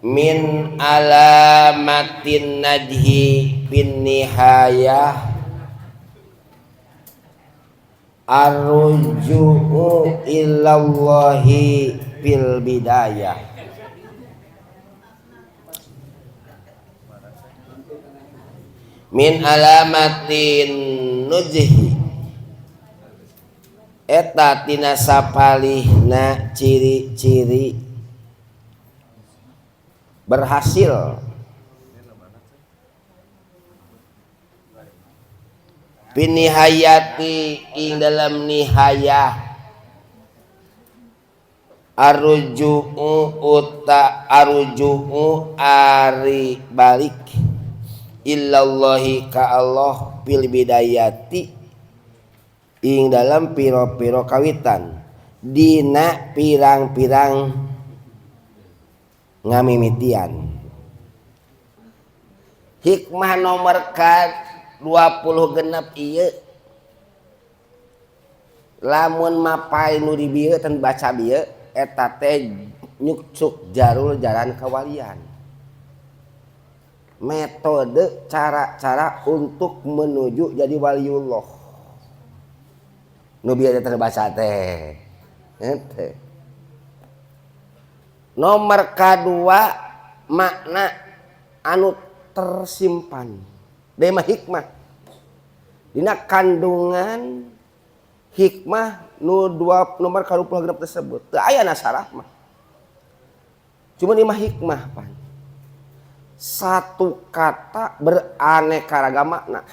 Min alamatin najhi bin nihayah arruju'u ilallahi fil bidayah. Min alamatin nujhi eta tina sapalihna ciri-ciri berhasil pinihayati ing dalam nihayah arruju'u uta arruju'u ari balik illallahi ka Allah fil bidayati ing dalam piro-piro kawitan dina pirang-pirang ngamimitian. Hikmah nomor ka 20 genep ieu lamun mapai nu di bieu tan baca bieu eta teh nyukcuk jarul jalan kawalian. Metode cara-cara untuk menuju jadi waliullah. Nu bieu terbaca teh. Eta. Nomor kedua makna anu tersimpan. Deui mah hikmah. Dina kandungan hikmah nu dua nomor ka-26 tersebut. Teu aya nasarah mah. Cuma ieu mah hikmah pan. Satu kata beraneka ragam makna.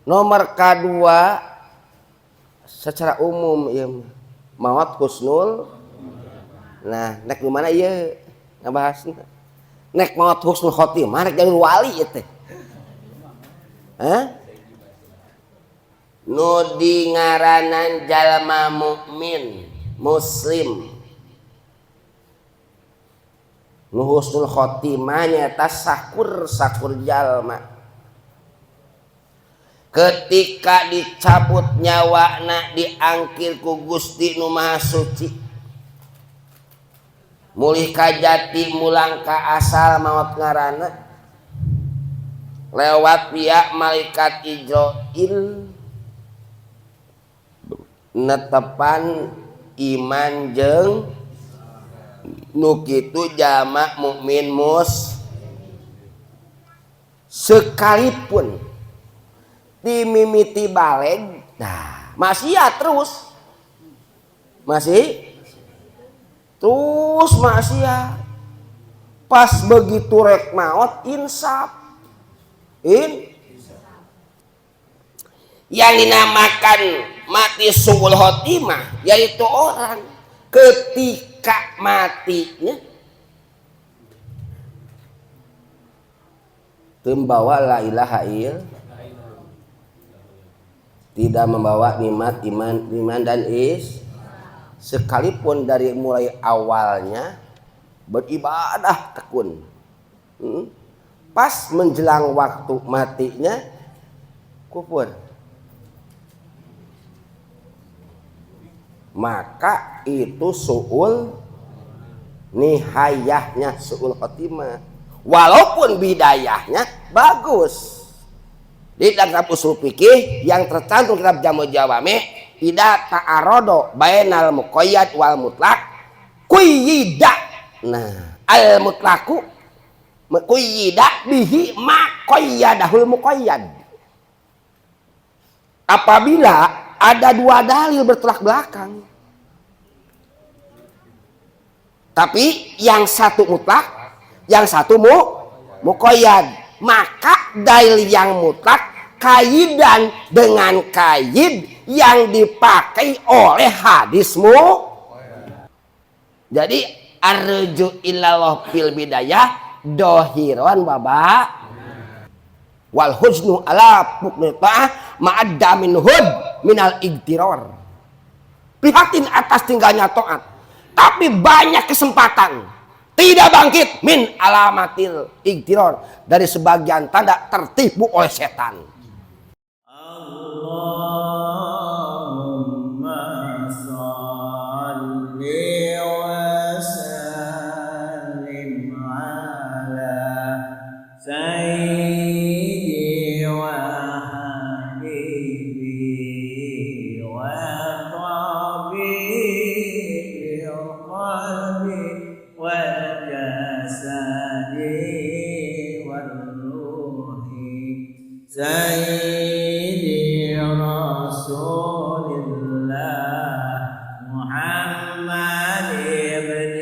Nomor kedua secara umum ieu mah maot husnul. Nah, nek nu mana ieu ngabahasna? Nek maot husnul khotimah nek jadi wali ieu teh. Hah? Nu di ngaranan jalma mukmin, muslim. Nu husnul khotimah nyaeta sakur-sakur jalma. Ketika dicabut nyawana diangkir ku Gusti nu Maha Suci. Mulih ka jati mulang ka asal maot ngaranna lewat pihak malaikat Ijroil netepan iman jeung nu kitu jalma mukmin mus sekalipun dimimiti baleg nah maksiat terus masih terus maksiat pas begitu rek maot insaf in yang dinamakan mati suul khotimah yaitu orang ketika matinya membawa la ilaha ill tidak membawa nikmat iman dan is sekalipun dari mulai awalnya beribadah tekun, pas menjelang waktu matinya kufur, maka itu suul nihayahnya suul khotimah walaupun bidayahnya bagus. Di dalam usul fikih yang tercantum kitab Jamu Jawami ida ta'arodo bainal muqayyad wal mutlak quyida. Nah, al mutlaku quyida bihi ma qayyadahul muqayyad. Apabila ada dua dalil bertolak belakang, tapi yang satu mutlak, yang satu muqayyad, maka dalil yang mutlak kaidan dengan kaid yang dipakai oleh hadismu. Jadi arju ilallah fil bidayah dohiron baba wal husnu ala puknitah ma'adda min hud minal igtiror. Prihatin atas tinggalnya taat, tapi banyak kesempatan tidak bangkit min alamatil igtiror, dari sebagian tanda tertipu oleh setan. Allahumma shalli wa sallim. qalbi wal jasadi wal ruhi sayyidi Rasulillah Muhammad ibn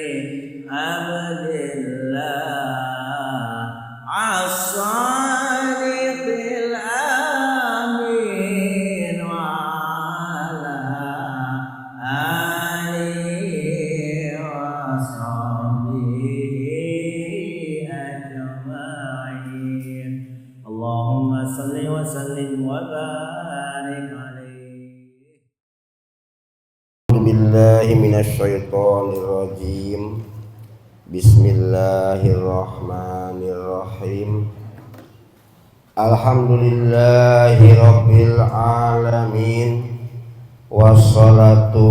Abdillah as-sadiqil amin wa ala alihi wa sahbihi ajma'in. Allahumma salli wa sallim wa barik alaihi. Billahi minasyaitonir rajim. Bismillahirrahmanirrahim. Alhamdulillahi rabbil alamin. Wassalatu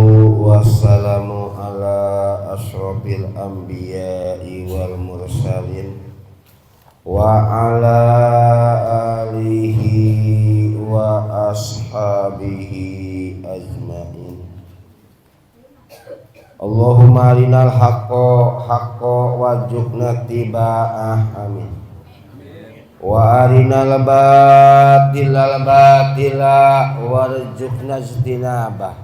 wassalamu ala asyrafil anbiya'i wal mursalin wa ala alihi wa ashabihi ajmain. Allahumma arinal haqqa haqqa warzuqna tiba'ah, amin. Wa arinal batila batila warzuqna ijtinabah.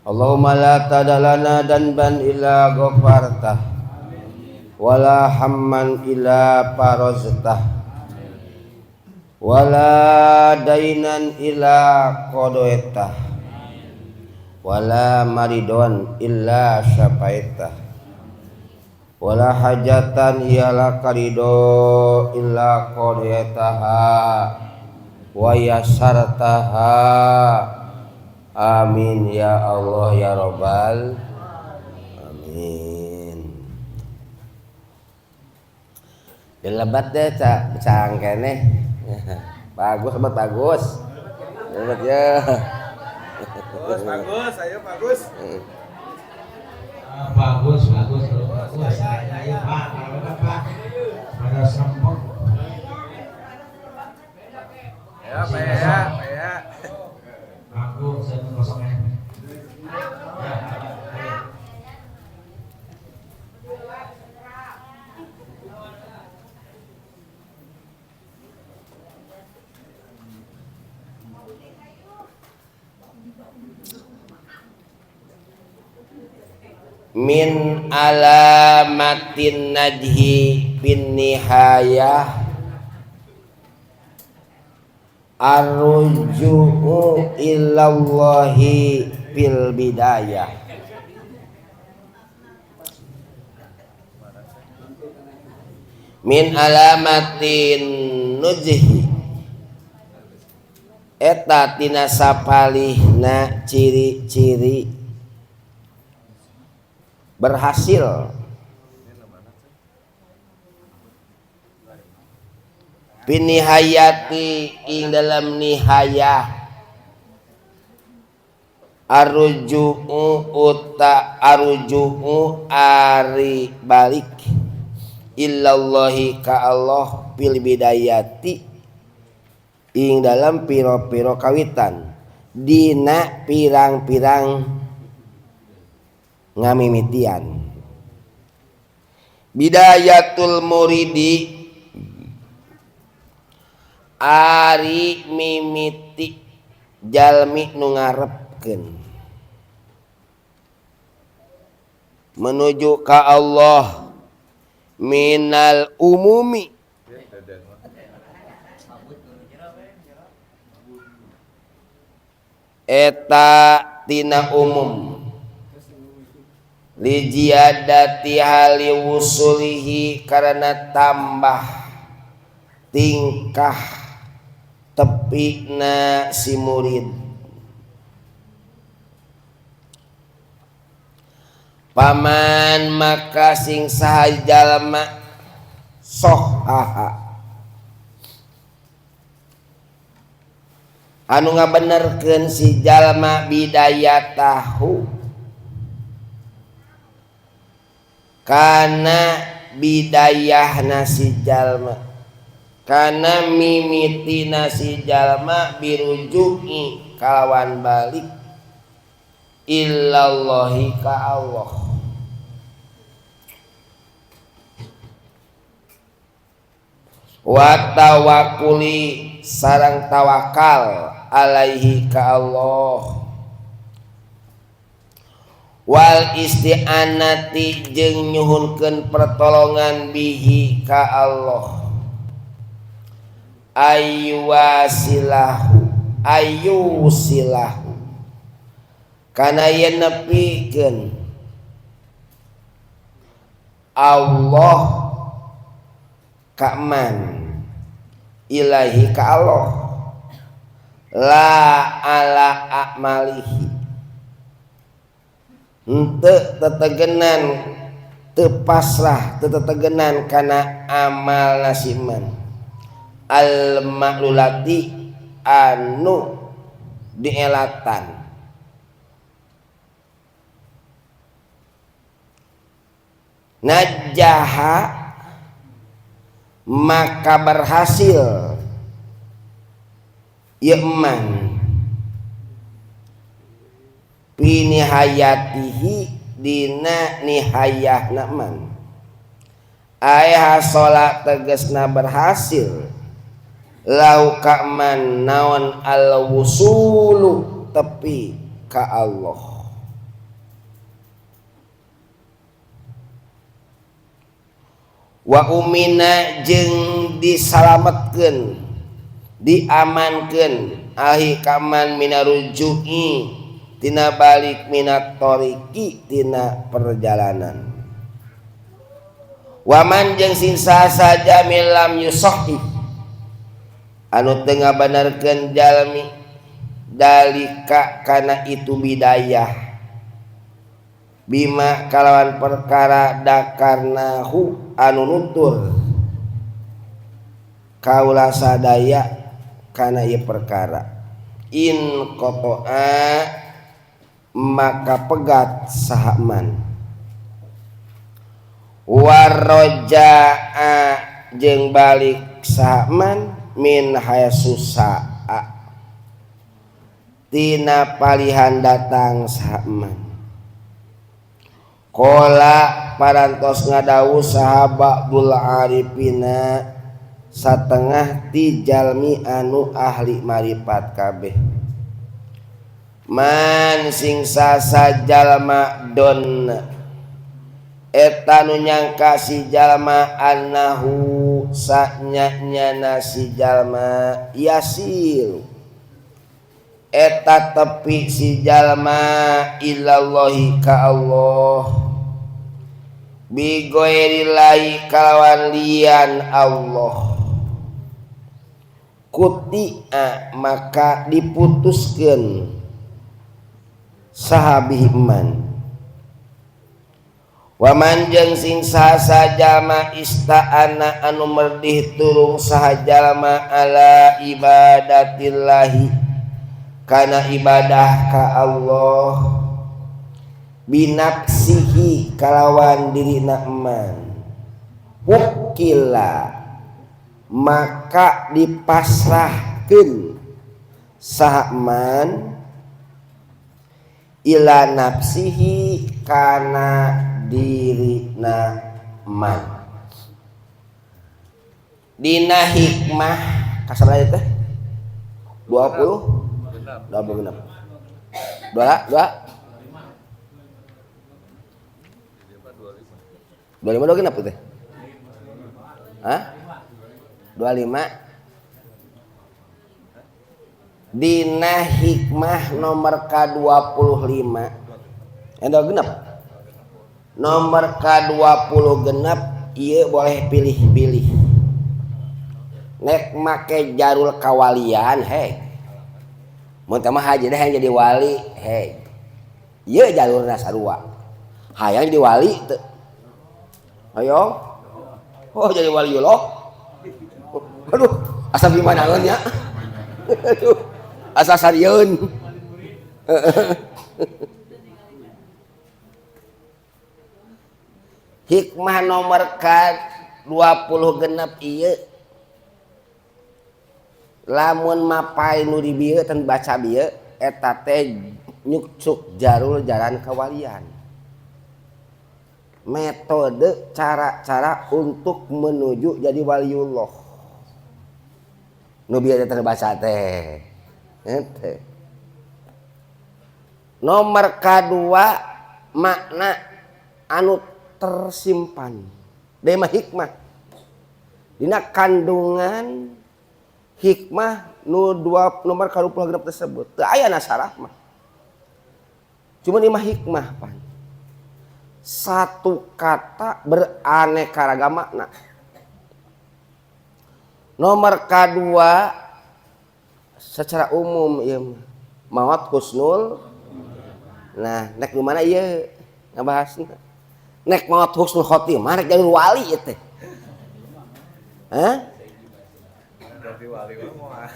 Allahumma la tadalana danban illa ghafartah, wala hamman illa faraztah, wala dainan illa qadaitah, wala maridon illa syafaitah, wala hajatan ialah karido illa qadiyataha wa yasartaha. Amin ya Allah ya Rabbal amin. Dilebat deh cangkene. Bagus banget, bagus. Lebat ya. Bagus, bagus, ayo bagus. Bagus, bagus, bagus. Ayo Pak, kalau Pak, pada sempok. Ya, Pak ya, Pak ya. Aku saya kosongnya. Ya, ayo. Min alamatin najhi bin nihayah arruju'u ilallahi fil bidayah. Min alamatin nujhi eta tina sapalihna ciri-ciri berhasil pinihayati ing dalam nihayah arruju'u uta arruju'u ari balik illallahi ka Allah fil bidayati ing dalam piro-piro kawitan dina pirang-pirang ngamimitian. Bidayatul muridi ari mimiti jalmi nu ngarepkeun menuju ka Allah minal umumi eta tina umum li ziyadati hali wusulihi karena tambah tingkah tepina si murid. Paman maka sing saha jalma sohaha anu ngabenerkeun si jalma bidayatahu kana bidayahna si jalma kana mimitina si jalma birujuki kalawan balik illallahi ka Allah. Wa tawakkuli sareng tawakal alaihi ka Allah. Wal isti'anati jeung nyuhunkeun pertolongan bihi ka Allah. Ayyuwasilahu ayyusilahu kana yen nepikeun Allah ka man ilahi ka Allah la ala a'malihi henteu tetegenan teu pasrah teu tetegenan kana amal nasiman al ma'lulati anu dielatan najaha maka berhasil iman pinihayatihi dina nihayahna man ay hasola tegesna berhasil lau ka man naon al wusulu tepi ka Allah. Wa umina jeung disalametkeun diamankeun ahi kaman minaruju'i tina balik minat toriki tina perjalanan. Waman jeung sing saja milam yusohi anu teu ngabenerkeun jalmi dalika kana itu bidayah bima kalawan perkara dakarnahu anu nutur kaula sadaya kana ieu perkara in qata'a maka pegat sahaman warojaa jeung balik sahaman min hayasusaa tina palihan datang sahaman. Kola parantos ngadawu sahabatul arifina satengah ti jalmi anu ahli maripat kabeh man sing sajalma don eta nu nyangka si jalma annahu sanyanyana si jalma yasil eta tepi si jalma ilallahi ka Allah bi ghairillahi kalawan lian Allah kutia maka diputuskeun saha bihi man. Waman jeung sing saha jalma ista'ana anu merdih tulung saha jalma ala ibadatillahi kana ibadah ka Allah binafsihi kalawan dirina eman wukila maka dipasrahkeun saha man ila nafsihi kana dirina man. Dina hikmah kasabaraha teh 20 26 2 2 25 dua genap teh? Hah? 25. Dina hikmah nomor K25. Dua genap. Nomor K20 genap ieu boleh pilih-pilih. Nek make jarul kawalian hei. Mun teh mah haji deh yang jadi wali hei. Ieu jalurna sarua. Hayang jadi wali teu. Ayo. Oh jadi waliullah. Aduh, asa gimanaeun nya. Aduh, asa sarieun. Hikmah nomor K20 genep ieu. Lamun mapai nu di bieu ten baca bieu eta teh nyukcuk jarul jalan kawalian. Metode cara-cara untuk menuju jadi waliullah. Nu bieu teh baca teh. Henteu. Nomor kadua makna anu tersimpan. Deui mah hikmah. Dina kandungan hikmah nu dua nomor ka-26 tersebut. Teu aya nasarah mah. Cuman ieu mah hikmah pan. Satu kata beraneka ragam makna. Nomor kedua secara umum ieu mah maot husnul. Nah, nek di mana ieu ngabahasna? Nek maot husnul khotimah rek jadi wali ieu teh. Hah? Jadi wali mah moal.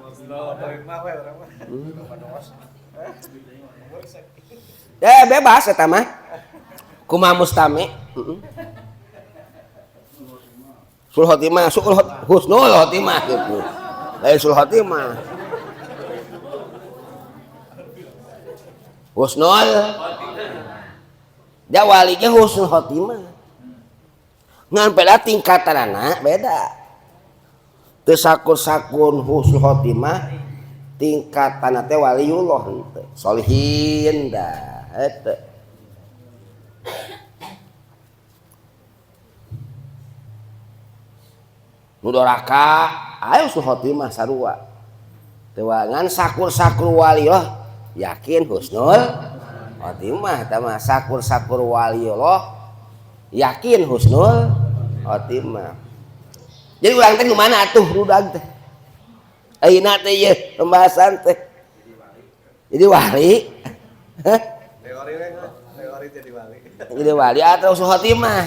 Husnul khotimah we urang mah. Ya bebas eta mah. Kumaha mustami? Heeh. Sul khotimah, sul husnul khotimah gitu. Lain sul khotimah. Husnul. Da wali ge husnul khotimah. Ngan beda tingkatanana beda. Teu sakur-sakur husnul khotimah tingkatanna teh waliullah henteu. Solihin dah eta. Nu doraka aya husnul khotimah sarua. Teu ngan sakur-sakur waliullah yakin husnul khotimah eta mah sakur-sakur waliullah yakin husnul khotimah. Jadi urang teh nu mana atuh rudag teh? Ayeuna teh ieu pembahasan teh. Jadi wali. Hah? Teori we, teori jadi wali. Jadi wali atau husnul khotimah?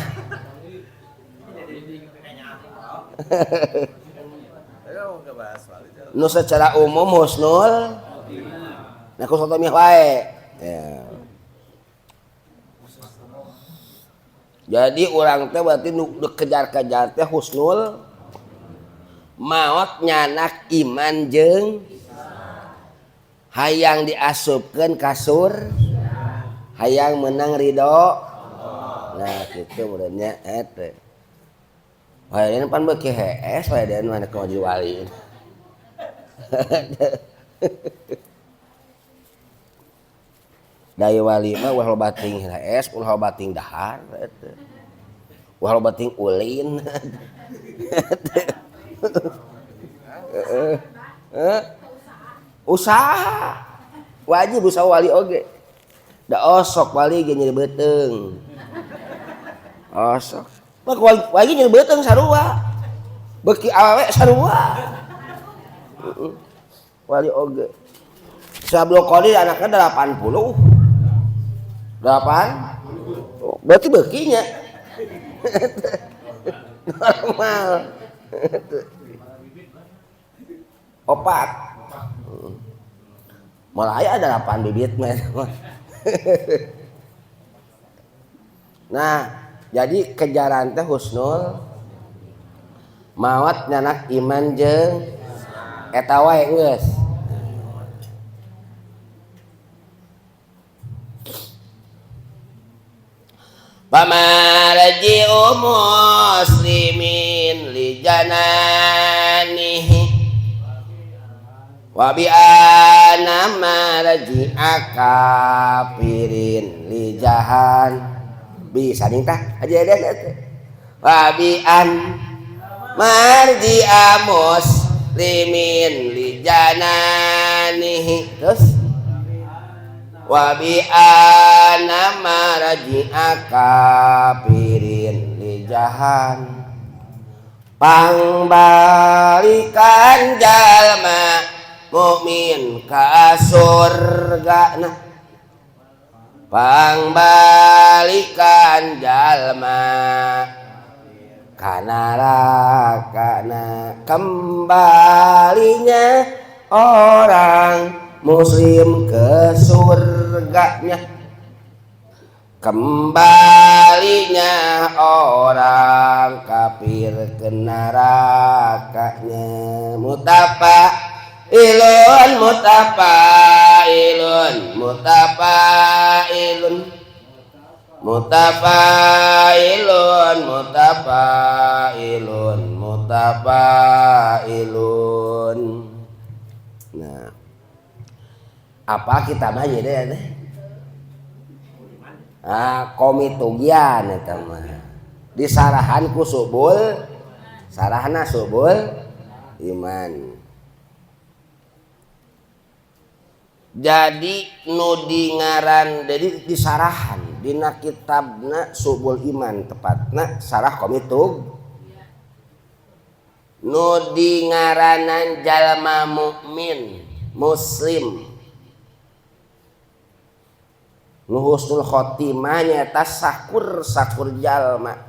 Nu secara umum husnul nah husnul khotimah wae. Ya. Jadi urang teh berarti nu dikejar-kejar teh husnul maot nyanak iman jeung hayang diasupkeun ka surga, hayang menang ridho. Nah kitu meureunnya eta. Wae pan beuki hees wae deun mah keur jadi wali. Dai wali mah ulah loba ting hees, ulah loba ting dahar eta. Ulah loba ting ulin. Usaha. Wajib usaha wali oge. Da osok wali ge nyeri beuteung. Osok. Mah wali nyeri beuteung sarua. Beuki awewe sarua. Wali oge. Syekh Abdul Qadir anaknya 80. 8? Oh, berarti beukinya. Normal. Opat. Malah aya ada 8 bibit mah. Nah, jadi kejaran teh husnul maot nyanak iman jeung eta wae geus. Pamarji'u muslimin li jananihi wa bi anna marji'a kafirin li jahan bisa ning tah aja deh wa bi an marji'a muslimin li jananihi terus wa bi anna marji'a kafirin li jahan pangbalikan jalma mukmin ka surgana pangbalikan jalma ka narakana kembalinya orang muslim ke surganya kembalinya orang kafir ke nerakanya mutafa ilun mutafailun mutafailun mutafailun mutafailun mutafailun. mutafailun. Nah, apa kita mah jadi teh? Ah, komitugian eta mah. Disarahan ku subul, sarahna subul iman. Jadi nu di ngaran jadi disarahan dina kitabna Subul Iman tepatna sarah komitug. Nu di ngaranan jalma mukmin muslim nu husnul khotimah nyaeta sakur-sakur jalma.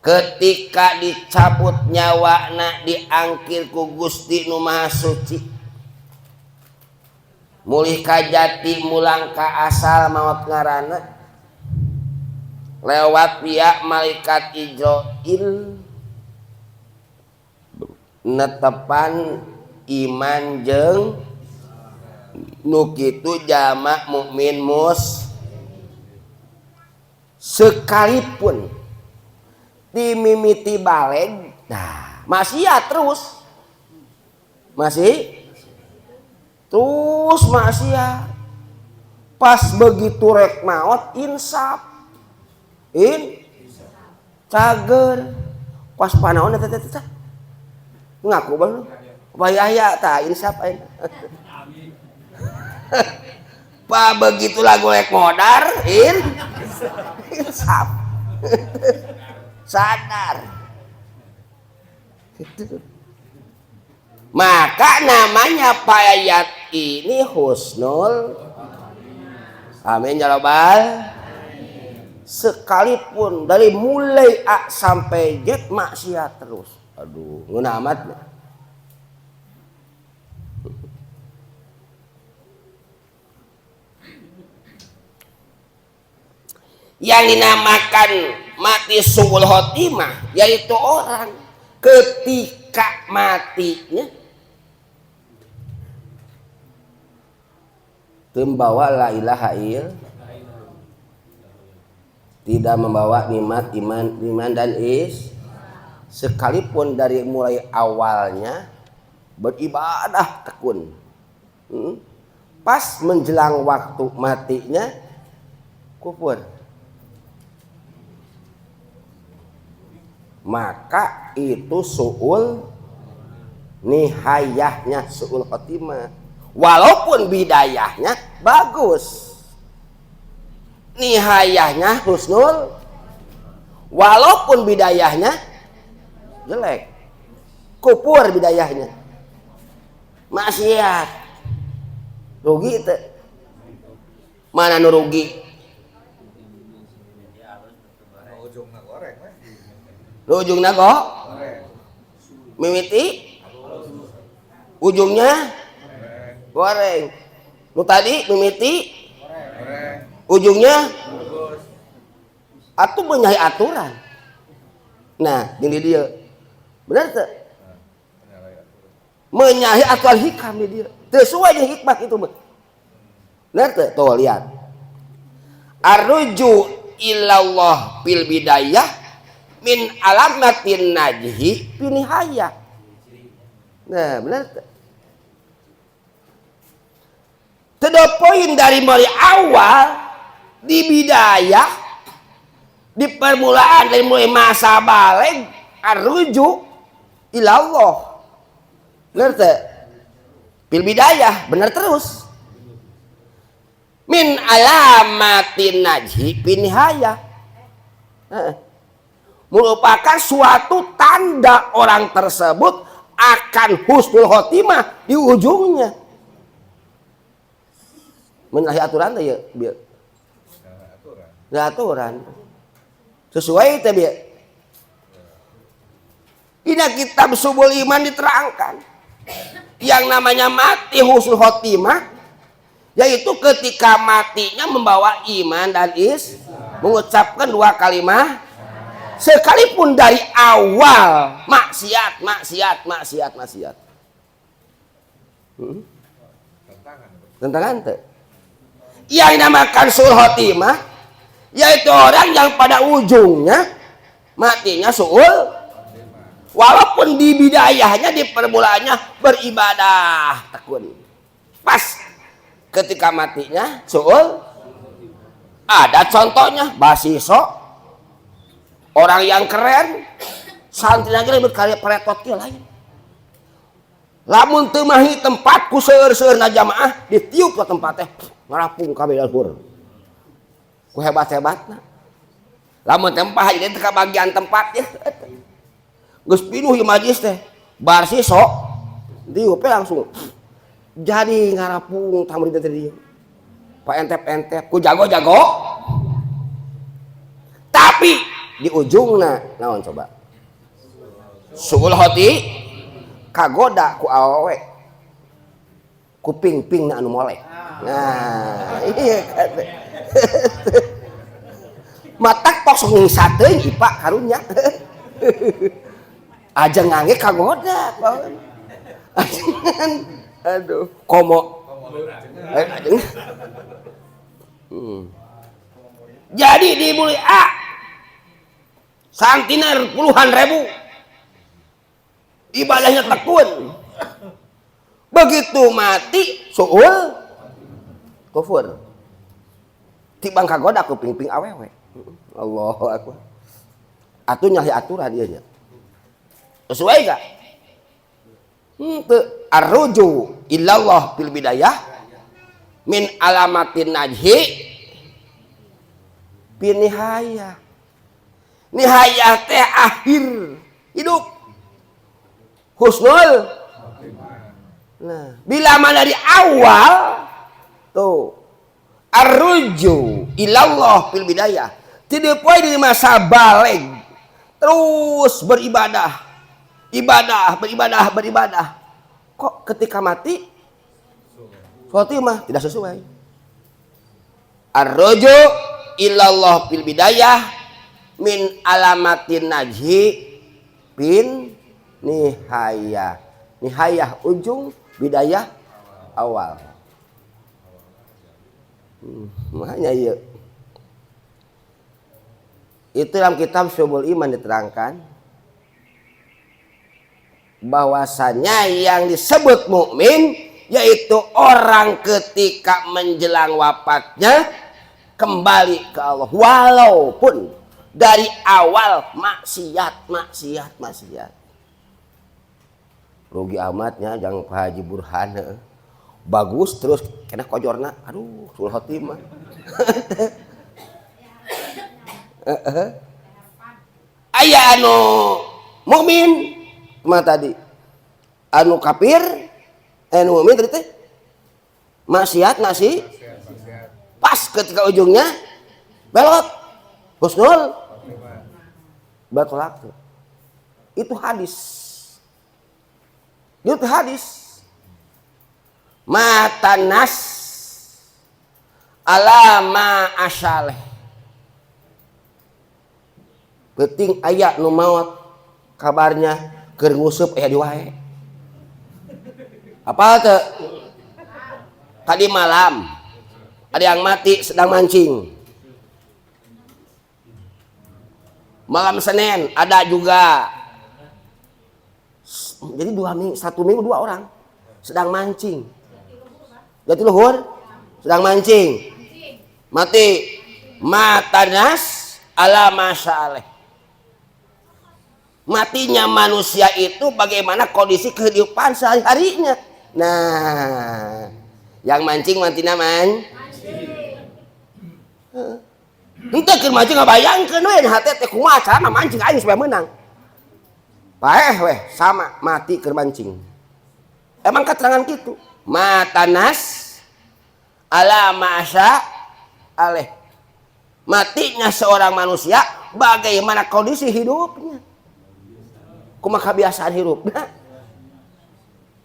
Ketika dicabut nyawana diangkir ku Gusti nu Maha Suci, mulih ka jati mulang ka asal maot ngaranna lewat pihak malaikat Ijroil netepan iman jeung nu kitu jamak mukmin mus sekalipun dimimiti baleg nah maksiat terus masih terus maksiat. Pas begitu rek maot insaf in cager pas panaon eta teh ngaku bang bayaya tah insaf aing. Pa begitu lagu rek modar in insaf sadar. Maka namanya payat ini husnul amin ya rabbal. Sekalipun dari mulai A sampai Z maksiat terus. Aduh, ngeunah amat. Yang dinamakan mati suul khotimah yaitu orang ketika matinya membawa la ilaha il, tidak membawa nikmat iman, iman dan is, sekalipun dari mulai awalnya beribadah tekun, pas menjelang waktu matinya kufur, maka itu suul nihayahnya suul khotimah. Walaupun bidayahnya bagus, nihayahnya husnul, walaupun bidayahnya jelek, kupur bidayahnya, maksiat, rugi teh. Mana nu rugi? Nu ujungna kok? Mimiti? Ujungnya? Goreng. Nu tadi mimiti ujungnya atuh menyahi aturan. Nah, gini dia. Benar teu? Menyahi aturan hikam di dia. Teu sesuai jeung hikmah itu mah. Benar teu? Tuh lihat. Arruju ilallah bil bidayah min alamatin najhi binihayah. Nah, benar teu? To the point dari mulai awal di bidayah di permulaan dari mulai masa balig arruju ilallah. Bener teu? Bil bidayah bener terus. Min alamatin najhi binihayah. Merupakan suatu tanda orang tersebut akan husnul khotimah di ujungnya. Menyalahi aturan teh ya, biar. Aturan. Sesuai teh biar. Dina kitab Subul Iman diterangkan. Yang namanya mati husnul khotimah yaitu ketika matinya membawa iman dan is, mengucapkan dua kalimat sekalipun dari awal maksiat, maksiat, maksiat, maksiat. Tentangan teh. Yang dinamakan suul khotimah yaitu orang yang pada ujungnya matinya suul Walaupun di bidayahnya, di permulaannya beribadah tekun. Pas ketika matinya suul, ada contohnya Basiso, orang yang keren, santri lagi berkarya peretot lain. Lamun teu mahi tempat ku seueur-seueurna jamaah ditiup ke tempat teh ngarapung kabeh luhur. Ku hebat-hebatna. Lamun tempah jadi teu kabagian tempat ya. Geus pinuh ieu majlis teh. Barsiso diup langsung. Jadi ngarapung tamrin teh dieu. Pak entep-entep ku jago-jago. Tapi di ujungna naon coba? Suul hoti kagoda ku awewe. Ku ping-pingna anu moleh. Nah, iya kan. Matak tok sok ngisa teuing ipa karunya. Aja ngangge kagoda. Ajengan. Aduh, komo. Ajeng. Jadi di Buli A santiner puluhan ribu ibadahnya tekun. Begitu mati suul kufur. Tibang kagoda ku ping-ping awewe. Allahu akbar. Atuh nyahi aturan ieu nya. Sesuai gak? Teu arruju ilallah fil bidayah min alamatin najhi binihayah. Nihayah teh akhir hidup. Husnul. Nah, bila mana dari awal tuh arruju ilallah fil bidayah, tidak poin di masa balig terus beribadah, ibadah, beribadah, beribadah. Kok ketika mati khotimah tidak sesuai. Arruju ilallah fil bidayah min alamatin najhi bin nihayah. Nihayah ujung, bidayah awal. Makanya iya. Itu dalam kitab Syubul Iman diterangkan bahwasanya yang disebut mukmin yaitu orang ketika menjelang wafatnya kembali ke Allah walaupun dari awal maksiat, maksiat, maksiat. Rugi amatnya jangan Pak Haji Burhan. Bagus terus kena kojorna, aduh sul khotimah. Aya anu mukmin mah tadi, anu kafir, anu mukmin tadi teh maksiat nasi pas ketika ujungnya belot husnul bertolak. Itu hadis. Itu hadis. Matanas alama asaleh. Penting aya nu maot kabarnya keur nguseup aya di wae. Apa teu? Tadi malam ada yang mati sedang mancing. Malam Senin ada juga. Jadi 2 minggu, 1 minggu 2 orang sedang mancing. Jatiluhur sedang mancing. Mati. Matanas ala masaleh. Matinya manusia itu bagaimana kondisi kehidupan sehari-harinya. Nah, yang mancing mati naman. Henteu keur mancing ngabayangkeun we hate teh kumaha carana mancing aing supaya menang. Paeh weh sama mati keur mancing. Emang keterangan gitu. Matanas ala masa aleh. Matinya seorang manusia bagaimana kondisi hidupnya. Kumaha kebiasaan hidupna.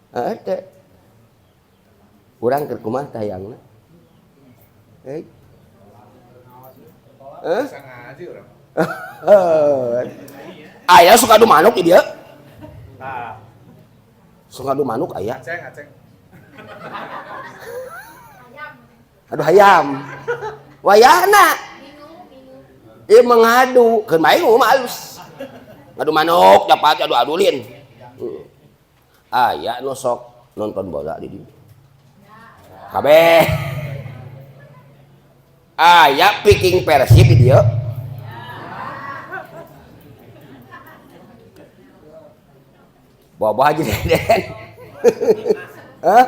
Ada. Urang keur kumaha tayangna? Hei. Bisa ngaji urang. Aya suka adu manuk di dieu. Suka adu manuk aya. Aceng, aceng. Aduh hayam. Wayahna. Ieu mengadu, keun bae mah alus. Ngadu manuk japati adu adulin. Aya nu sok nonton bola di dieu. Kabeh. Aya Viking Persib di dieu. Bawa Haji Deden. Hah?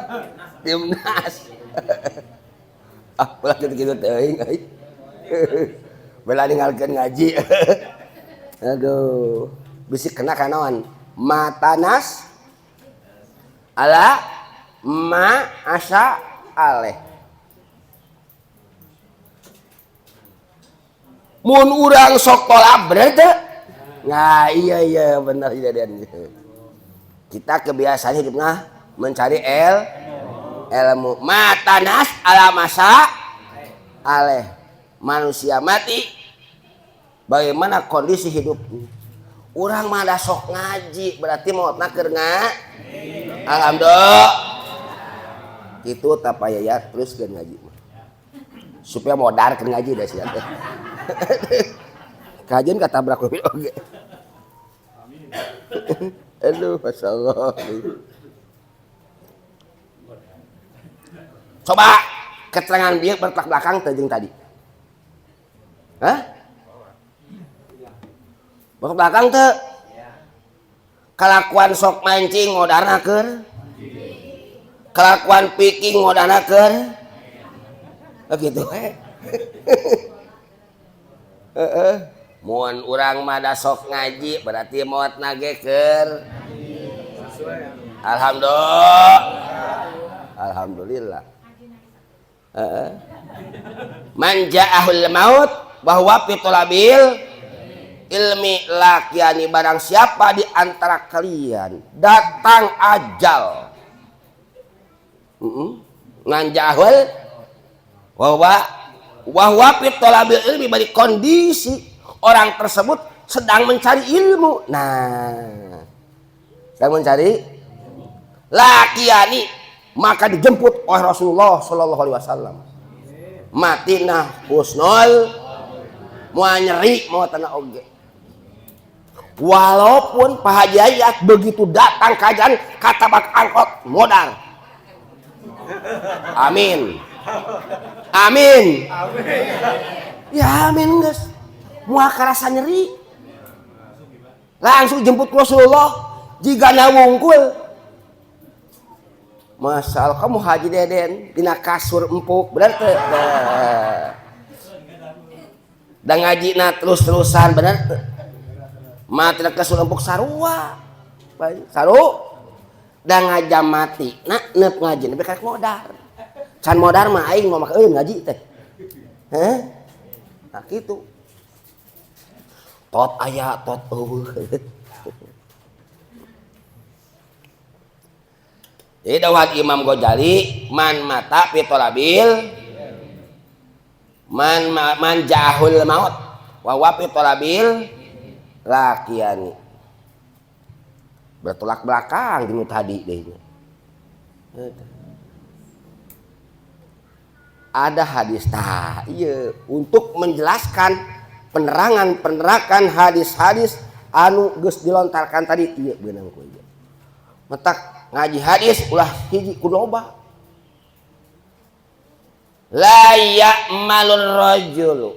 Timnas. Ah, ulah kitu-kitu teuing euy. Bela ninggalkeun ngaji. Aduh, bisi kena kanaon? Matanas ala ma asa aleh. Mun urang sok tolak bener teu? Nah, iya iya bener Deden. Kita kebiasaan hidupnya mencari ilmu. Matanas ala masa aleh. Manusia mati bagaimana kondisi hidupnya? Urang mah da sok ngaji berarti maotna keur alhamdulillah. Kitu tapaya ya terus keur ngaji mah. Supaya modar keur ngaji da sia teh. Kajian katabrak oge. Aduh, masyaallah. Coba keterangan bieu bertolak belakang teh jeung tadi. Hah? Bertolak belakang teh. Kalakuan sok mancing ngodarna keur. Kalakuan piking ngodarna keur. Oh gitu we. Heeh. Mun urang mah da sok ngaji berarti maotna ge keur. Alhamdulillah. Alhamdulillah. Heeh. Man ja'ahul maut bahwa fi talabil ilmi lakiani, barang siapa di antara kalian datang ajal. Man ja'ahul bahwa fi talabil ilmi, bagi kondisi orang tersebut sedang mencari ilmu. Nah, sedang mencari lakiani, maka dijemput oleh Rasulullah sallallahu alaihi wasallam. Matinah husnul moal nyeri moal tanah oge. Walaupun Pak Haji Ayat begitu datang kajian katabak angkot modar. Amin. Amin. Ya amin geus. Moal karasa nyeri. Langsung jemput Rasulullah jigana wungkul. Masal kamu Haji Deden dina kasur empuk bener teu? Da ngajina terus-terusan bener teu? Mati kasur empuk sarua. Saru da ngajam mati na neup ngaji nepi ka modar. Can modar mah aing mah make euy ngaji teh. Heh? Nah kitu. Tot aya tot eueuh. Jadi dawuh Imam Ghazali man mata fi talabil man jahul maut wa huwa fi talabil lakiani. Bertolak belakang jeung tadi deui. Ada hadis tah ieu untuk menjelaskan penerangan-penerangan hadis-hadis anu geus dilontarkan tadi ieu beunang ku ieu. Matak ngaji hadis ulah hiji kudu loba. La ya'malur rajulu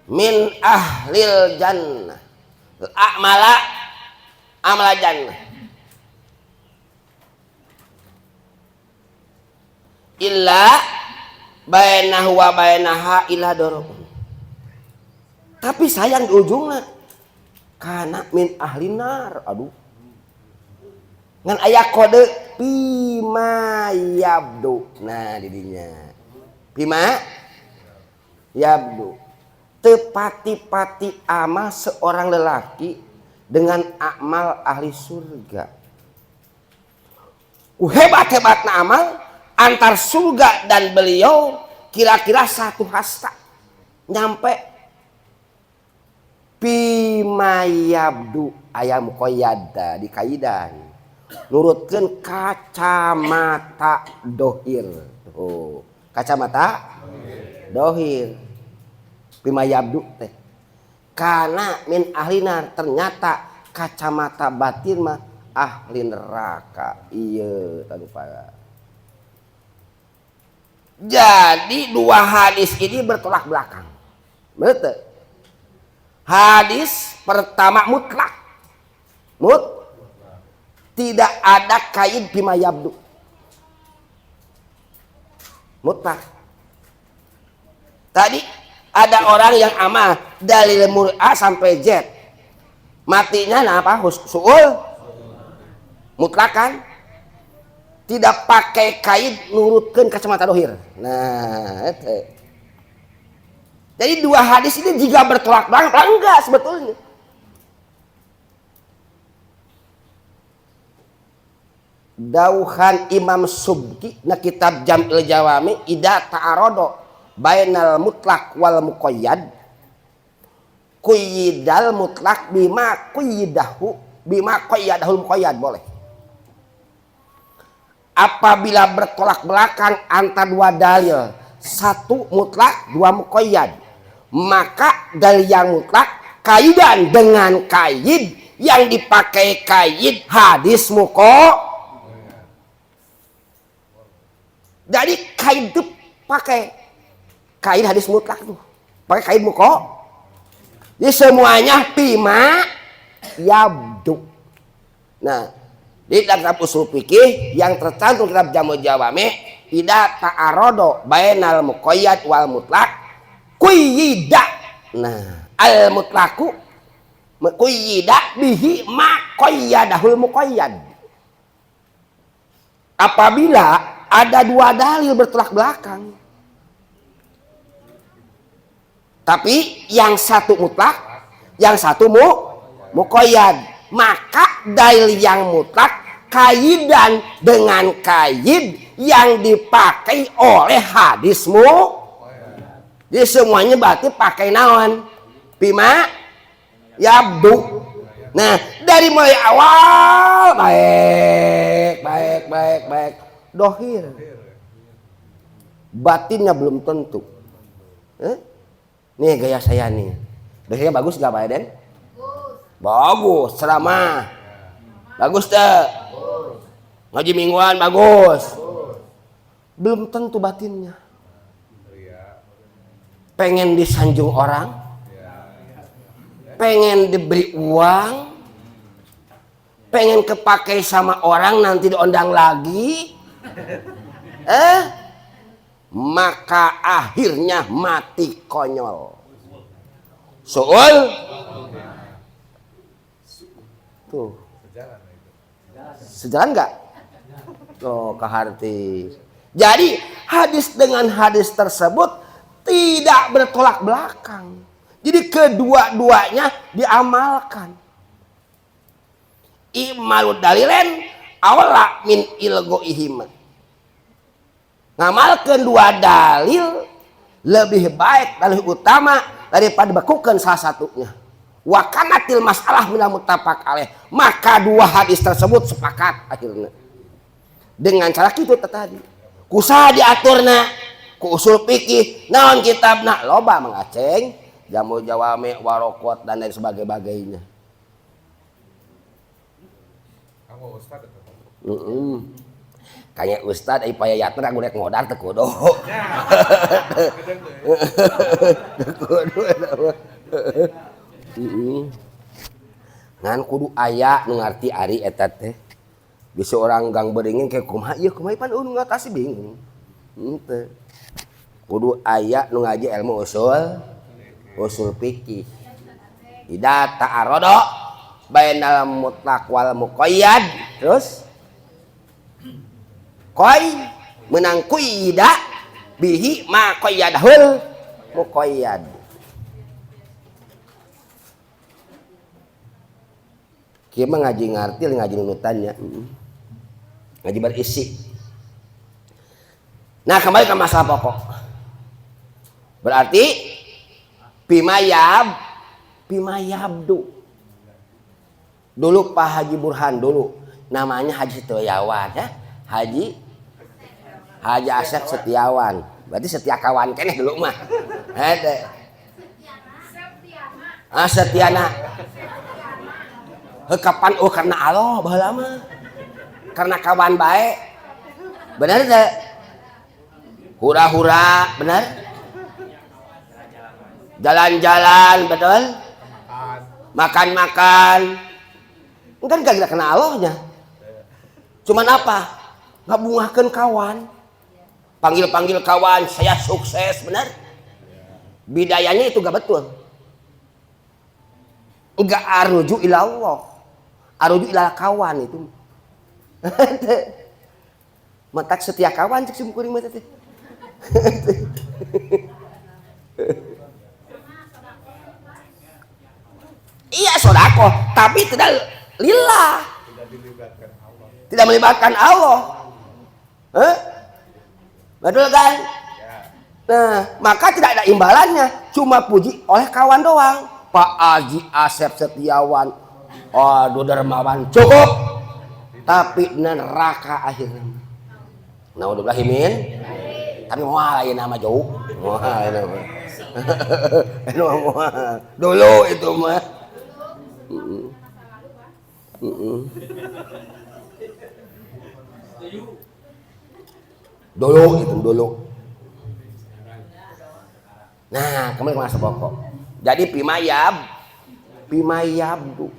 min ahlil jannah a'mala amala jannah illa bainahu wa bainaha illa dorobun. Tapi sayang di ujungna kana min ahli nar. Aduh. Ngan aya kode pima yabdu. Nah didinya. Pima yabdu. Tepati-pati amal seorang lelaki dengan amal ahli surga. Ku hebat-hebatna amal antar surga dan beliau kira-kira satu hasta nyampe pima yabdu aya muqayyada di kaidan nurutkeun kacamata dohir. Oh, kacamata dohir. Pima yabdu teh. Karena min ahlinar, ternyata kacamata batin mah ahli neraka. Iya tadi para. Jadi dua hadis ini bertolak belakang. Betul. Hadis pertama mutlak. Tidak ada kaid bima yabdu. Mutlak. Tadi ada orang yang amal dalil mur'a sampai Z. Matinya nah apa? Su'ul. Mutlakan. Tidak pakai kaid nurutkeun kacamata dohir. Nah, itu. Jadi dua hadis ini jika bertolak belakang enggak sebetulnya. Dauhan Imam Subki na kitab Jam'il Jawami ida ta'arodo bainal mutlak wal muqayyad quyidal mutlak bima quyidahu bima qayyadahul muqayyad boleh. Apabila bertolak belakang antara dua dalil, satu mutlak, dua muqayyad, maka dalil yang mutlak kaidan dengan kaid yang dipakai kaid hadis muqayyad. Jadi kaid itu pakai kaid hadis mutlak tuh, pakai kaid muko. Jadi semuanya bima yabdu. Nah, di dalam kitab usul fikih yang tercantum kitab Jamul Jawami ida ta'arodo bainal muqayyad wal mutlak quyida. Nah, al mutlaku quyida bihi ma qayyadahul muqayyad. Apabila ada dua dalil bertolak belakang, tapi yang satu mutlak, yang satu muqayyad, maka dalil yang mutlak kaidan dengan kaid yang dipakai oleh hadismu. Jadi semuanya berarti pakai naon? Bima yabdu. Nah, dari mulai awal baik, baik, baik, baik. Dohir, batinnya belum tentu. Nih gaya saya nih, dohirnya bagus gak Pak Eden? Bagus, ceramah bagus deh, ngaji mingguan bagus. Belum tentu batinnya. Pengen disanjung orang, pengen diberi uang, pengen kepakai sama orang nanti diundang lagi. Maka akhirnya mati konyol. Soal tuh sejalan nggak? Oh, keharti. Jadi hadis dengan hadis tersebut tidak bertolak belakang. Jadi kedua-duanya diamalkan. Imalu dalilen awala min ilgoihima. Ngamalkan dua dalil lebih baik, lebih utama daripada bekukan salah satunya. Wa kanatil masalah minal muttafaq alaih. Maka dua hadis tersebut sepakat akhirnya. Dengan cara kitu tadi. Kusaha diaturna, ku usul fikih, naon kitabna, loba mangaceng, Jamul Jawami, Warokot dan lain sebagainya. Kamu ustad atau? Kayaknya ustad ai payayatna aku rek ngodar teu kudu. Teu kudu eta mah. Ngan kudu aya nu ngarti ari eta teh. Bisa orang gang beringin kayak kumaha ieu kumaha pan nu ngatasi bingung. Henteu. Kudu aya nu ngaji ilmu usul fikih. Ida ta'arodo bainal mutlaq wal muqayyad. Terus koi menang kuida bihi ma qayyadahul muqayyad. Kieu mah ngaji ngarti ngaji nunutannya. Ngaji berisi. Nah, kembali ke masalah pokok. Berarti bimayab bimayabdu. Dulu Pak Haji Burhan dulu namanya Haji Setiawan ya. Haji Asep Setiawan. Berarti setia kawan keneh dulu mah. Hede. Ah setiana. Heuh kapan oh karena Allah baheula mah. Karena kawan bae. Bener teu? Hura-hura, bener? Jalan-jalan, betul? Makan-makan. Kan gak kena Allahnya. Cuman apa? Ngabungahkeun kawan. Panggil-panggil kawan, saya sukses, bener? Bidayanya itu gak betul. Enggak aruju ila Allah. Aruju ila kawan itu. Matak setia kawan cek sim kuring mah teh. Iya sodako, tapi tidak lillah. Tidak melibatkan Allah. Hah? Betul kan? Nah, maka tidak ada imbalannya, cuma puji oleh kawan doang. Pak Aji Asep Setiawan, aduh dermawan, cukup. Tapi neraka akhirnya. Naudzubillah min. Tapi moal ayeuna mah jauh. Moal ayeuna mah. Dulu itu mah. Dulu itu dulu. Nah, kembali ke masa pokok. Jadi pimayab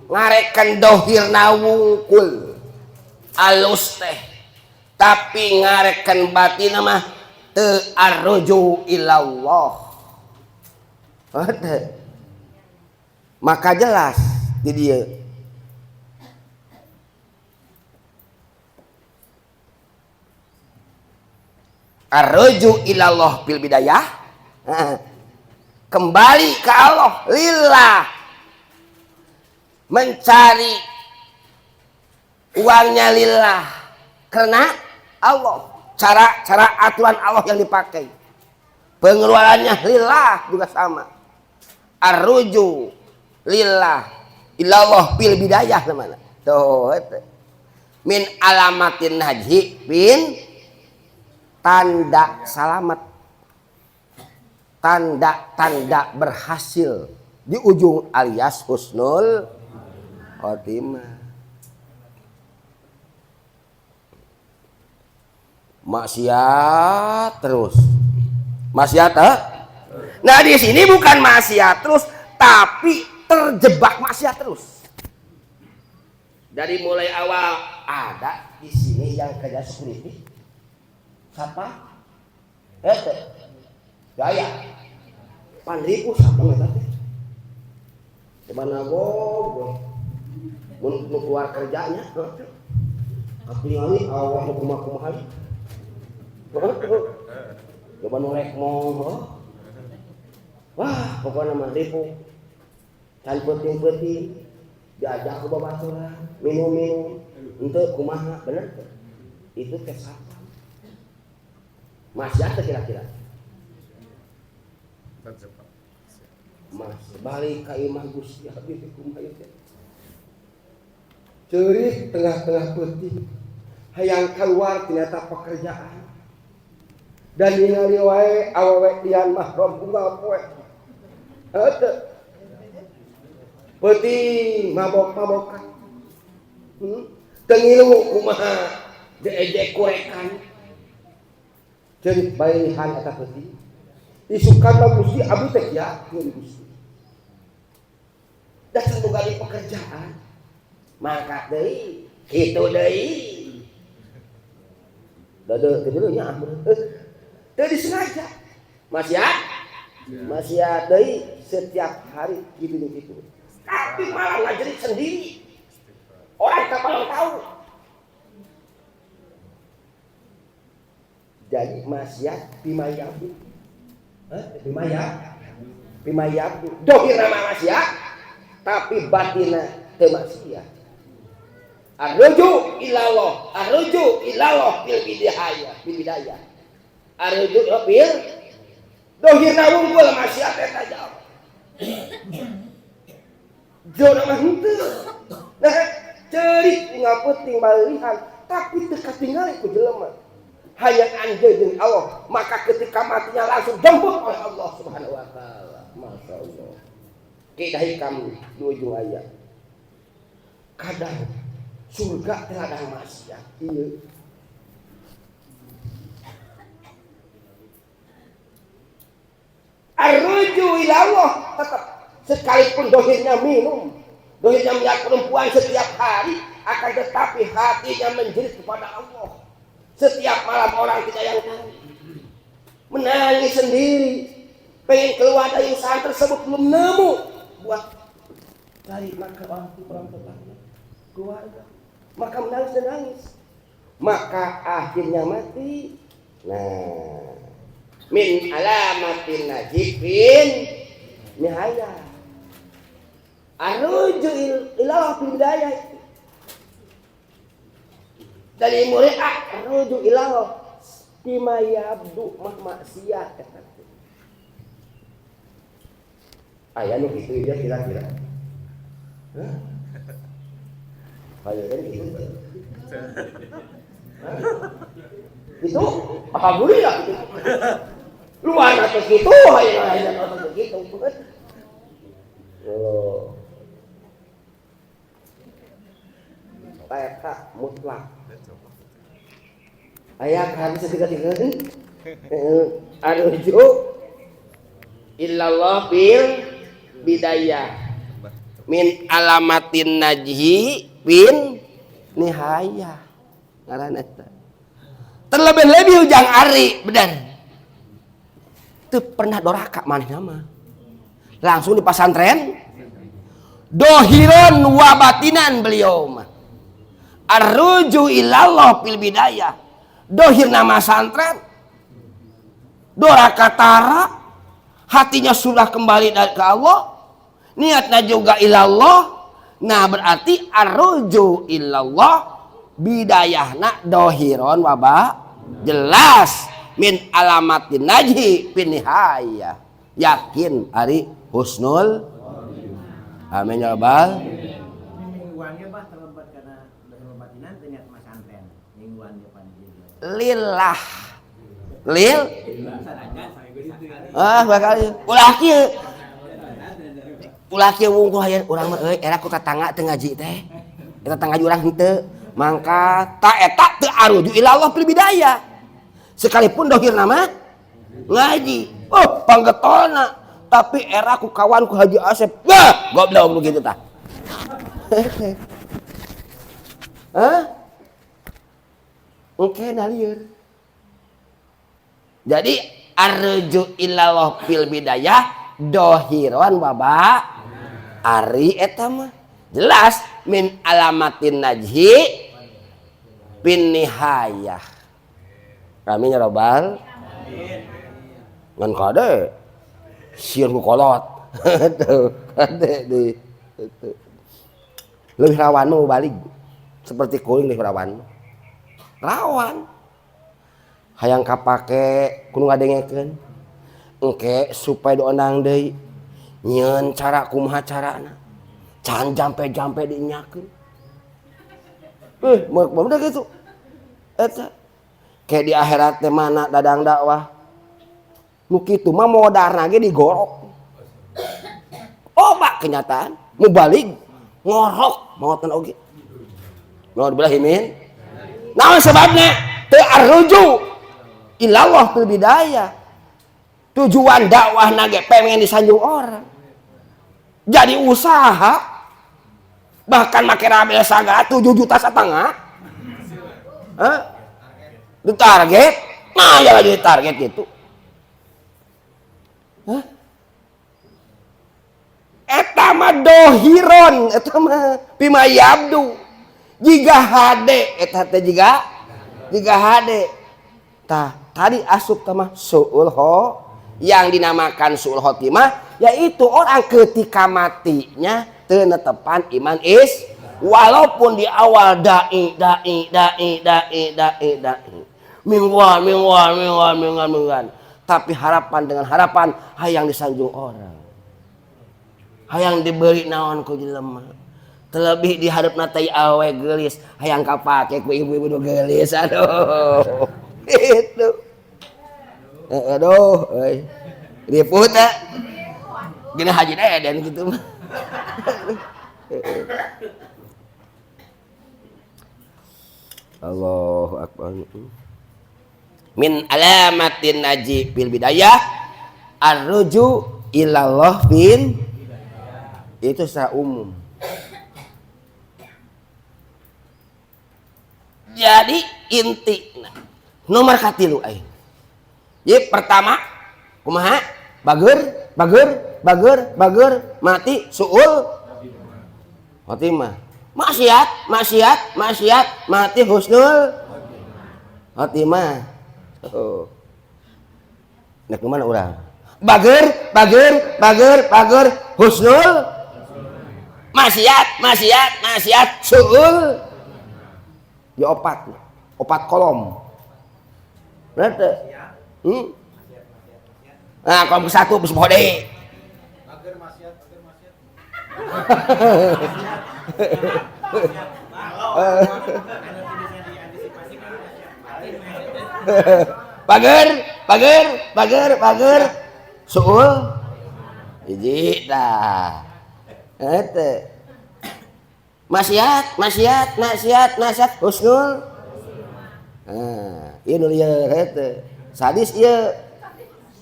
ngarekan dohirna wungkul alus teh, tapi ngarekan batin mah teu arruju ilallah. Maka jelas di dia arruju ilallah bil bidayah, kembali ke Allah lillah, mencari uangnya lillah karena Allah, cara-cara aturan Allah yang dipakai, pengeluarannya lillah juga sama, arruju lillah ilallah bil bidayah namanya tuh min alamatin najhi bin tanda salamat, tanda-tanda berhasil di ujung alias husnul khotimah. Maksiat terus, maksiat eh? Nah di sini bukan maksiat terus, tapi terjebak maksiat terus. Dari mulai awal ada di sini yang kerja security, siapa? Gaya, panripu siapa nggak teh? Kemana goblok? Mun keluar kerjanya, katingali awak nu kumaha-kumaha. Coba nolek mau, wah pokoknya mah ripu, can peuting-peuting, diajak ke babaturan, minum-minum, untuk kumaha, bener? Itu teh siapa? Masih ada kira-kira? Mas balik ka imah Gusti abdi teh kumaha ieu teh? Ceurik tengah-tengah peuting, hayang keluar ternyata pekerjaan. Dan ningali wae awewe lian mahram unggal poe. Heuh. Peuting mabok-mabokan. Teu ngilu kumaha jeejek kurekan. Ceurik balihan eta peuting. Isukan mah Gusti abdi teh yakin Gusti. Da can boga di pekerjaan. Mangkat deui, kitu deui. Deuh teu nya teu disengaja. Maksiat? Maksiat deui setiap hari kitu kitu. Tapi malah ngajerit sendiri. Orang tak malah tahu. Jadi maksiat pimayabu. Pimayabu. Dohir nama maksiat, tapi batinna teu maksiat. Arruju ilallah, arruju ilallah bil bidayah, bil bidayah. Arruju bil dohirna wungkul maksiat eta jauh. Jauh mah henteu. Nah, ceurik ngapeuting balihan, tapi teu katingali ku jelema. Hayang anjeun jeung Allah, maka ketika matinya langsung jemput oleh Allah Subhanahu wa taala. Masya Allah. Kaidah hikam di ujung ayat. Kadang surga teh ladang maksiat. Ieu. Arruju ila Allah tetap sekalipun dohirnya minum, dohirnya melihat perempuan setiap hari, akan tetapi hatinya menjerit kepada Allah. Setiap malam orang tidak yang tahu, menangis sendiri, pengen keluar dari usaha tersebut belum nemu buat cari makan orang tetangga, keluarga, maka menangis dan nangis, maka akhirnya mati. Nah, min alamatin najibin nihaya arruju ilallah bil bidayah. Dari mulai arruju ilallah bima yabdu mah maksiat eta. Aya nu kitu ieu kira-kira. Hah? Aya kan kitu. Itu alhamdulillah gitu. Luar atas gitu, hayang atas gitu. Oh. Eta mutlak. Aya kan segala-galanya. Arruju illallah bil bidayah min alamatin najhi bin nihayah. Ngaran eta. Terlebih-lebih ujang ari benar. Teu pernah doraka manehna mah. Langsung di pasantren dohiron wa batinan beliau mah. Arruju ilallah fil bidayah. Dohir nama santren, doraka tara, hatinya sudah kembali ke Allah, niatnya juga ilallah. Nah berarti arruju ilallah bidayahna dohiron waba jelas min alamatin najhi pinihaya. Yakin ari husnul amin ya rabbal. Mingguannya bah terlebat karena dohir batinan ternyata masantren mingguannya panjang lillah lil ah bakal ulah kieu ulah kieu wungkul hayang urang mah euy era ku tatangga teu ngaji teh eta tetangga urang henteu mangka ta eta teu aruju ilallah fil bidayah sekalipun dohir nama ngaji oh panggetolna tapi era ku kawan ku Haji Asep wah goblok begitu tah. Hah? Oke, nalieur. Jadi arruju ilallah fil bidayah dohiron waba ari eta mah jelas min alamatin najhi bin nihayah. Amin ya rabbal. Ngan kade sieun ku kolot. Tuh, kade deui. Lebih rawan mau balik seperti kuling lebih rawan. Rawan hayang kapake kudu ngadengekeun engke supaya diondang deui nyieun cara kumaha carana can jampe-jampe dinyakeun udah gitu eta kayak di akhirat teh mana dadang dakwah nu kitu mah modarna ge digorok oba kenyataan mubalik ngorok maotan oge naudzubillah min. Nah sebabnya teu arruju ilallah fil bidayah. Tujuan dakwah nage pengen disanjung orang. Jadi usaha bahkan make rabel saga 7,5 juta. Hah? Di target? Nah ya lagi di target gitu. Hah? Eta mah dohiron, eta mah bima yabdu. Jiga hade eta teh jiga hade. Tah, tadi asup tah mah suul ho yang dinamakan suul khotimah yaitu orang ketika matinya teu netepan iman is walaupun di awal dai dai dai dai dai dai mingguan mingguan mingguan mingguan mingguan tapi harapan dengan harapan hayang disanjung orang hayang diberi naon ku jelema. Terlebih di hadapna teh awe geulis hayang kapake ku ibu-ibu nu geulis aduh. Itu. Aduh euy. Riput teh. Gini Haji Deden gitu mah. Allahu akbar. Min alamatin naji fil bidayah arruju ilallah fil, itu secara umum. Jadi inti nomor katilu aing. Jadi pertama kumaha? Bager, bager, bager, bager, mati suul khotimah. Maksiat, maksiat, maksiat, mati husnul khotimah. Oh. Nek mana urang? Bager, bager, bager, bager, husnul maksiat, maksiat, maksiat, suul. Ya opat, opat kolom. Bener teu? Nah, kolom ke satu geus bode. Bager maksiat, bager maksiat. Bager, bager, bager, bager, suul hiji tah. Eta. Maksiat, maksiat, maksiat, maksiat, husnul. Nah, ieu nu lieur eta. Sadis ieu.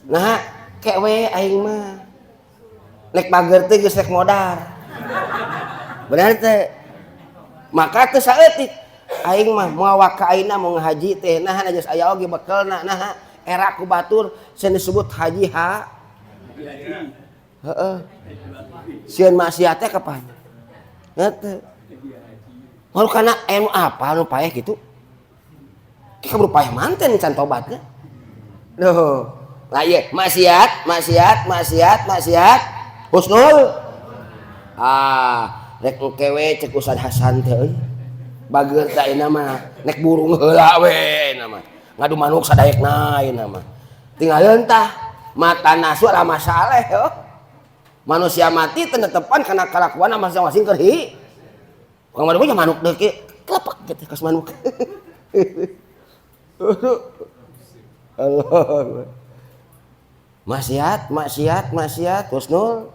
Nah, kek we aing mah. Nek bager teh geus rek modar. Bener teh. Maka teu saeutik aing mah moal waka ayeuna mau ngahaji teh naha geus aya oge bekelna naha era ku batur sieun disebut haji ha. Heeh. Sieun maksiat teh kapan? Heuh. Malu kana anu apa nu paeh kitu? Ki kabur paeh manten can tobatnya. Duh. Lah ieu maksiat, maksiat, maksiat, maksiat, husnul. Ah, rek engke we cek Ustaz Hasan teh euy. Bager teh ayeuna mah nek burung heula we ayeuna mah. Ngadu manuk sadaekna ayeuna mah. Tinggalkeun tah mata nasu ala masaleh oh. Manusia mati teu netepan kana kalakuan masing-masing keur hi. Urang mah nya manuk deui kieu kelepak kitu kas manuk. Allah. Maksiat, maksiat, maksiat, husnul.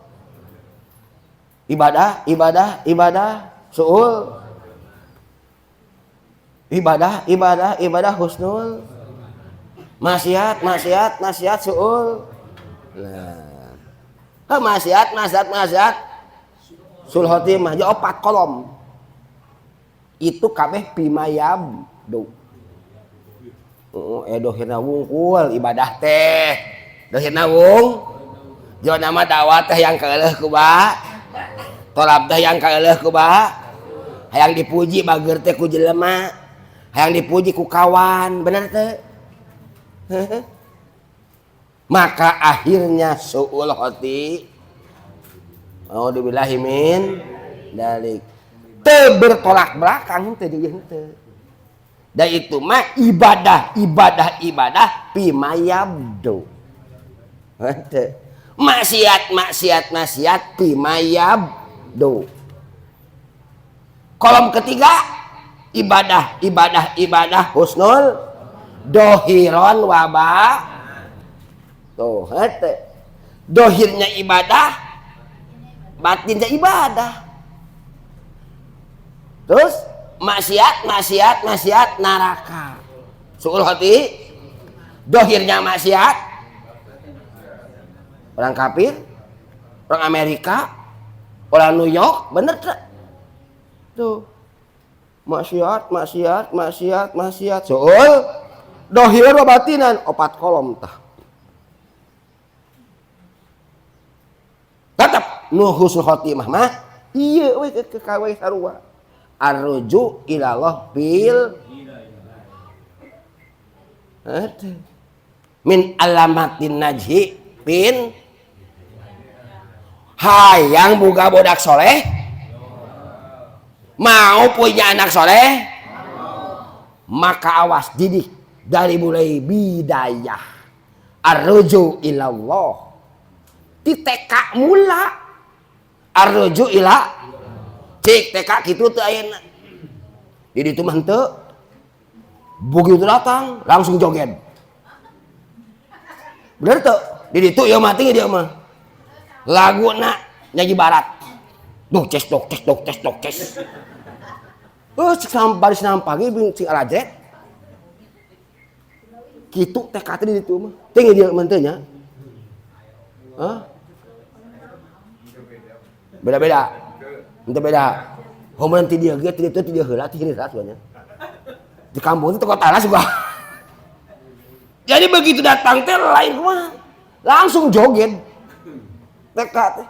Ibadah, ibadah, ibadah, suul. Ibadah, ibadah, ibadah, husnul. Maksiat, maksiat, maksiat, suul. Nah. Ha, maksiat, maksiat, maksiat, sul khotimah, ya opat kolom. Itu kabeh pimayab do. Dohirna wungkul ibadah teh. Dohirna wung. Jo nama dakwah teh yang keuleuh ku ba. Tolab teh yang keuleuh ku ba. Hayang dipuji bager teh ku jelema. Hayang dipuji ku kawan, bener teh? Maka akhirnya suul khoti. Auzubillahi min dalik. Teu bertolak belakang teu di henteu. Dan itu mah ibadah, ibadah, ibadah pimayabdo. Maksiat, maksiat, maksiat pimayabdo. Kolom ketiga ibadah, ibadah, ibadah husnul dohiron waba. Tuh, henteu. Dohirnya ibadah, batinnya ibadah. Terus maksiat, maksiat, maksiat neraka. Suul hati, dohirnya maksiat. Orang kafir, orang Amerika, orang New York, bener tak? Tuh. Maksiat, maksiat, maksiat, maksiat. Suul dohir wa batinan, opat kolom tah. Tetap nu husnul khotimah mah ieu we ke kawe sarua. Arruju ilallah bil min alamatin najhi pin hayang boga bodak soleh, mau punya anak soleh, maka awas didik dari mulai bidayah arruju ilallah di TK mula arruju ila cik TK kitu teu ayeuna. Di ditu mah henteu. Begitu datang langsung joget. Bener teu? Di ditu ieu mati dia mah. Laguna nyanyi barat. Duh ces dok ces dok ces dok ces. Oh, cik bari senam pagi bing cing alajret. Kitu TK teh di ditu mah. Teh dia mah teh nya. Hah? Beda-beda. Ente beda. Homo ti dia ge ti ditu ti dia heula ti heula sebenarnya. Di kampung itu kota lah juga. Jadi begitu datang teh lain kumaha. Langsung joget. TK teh.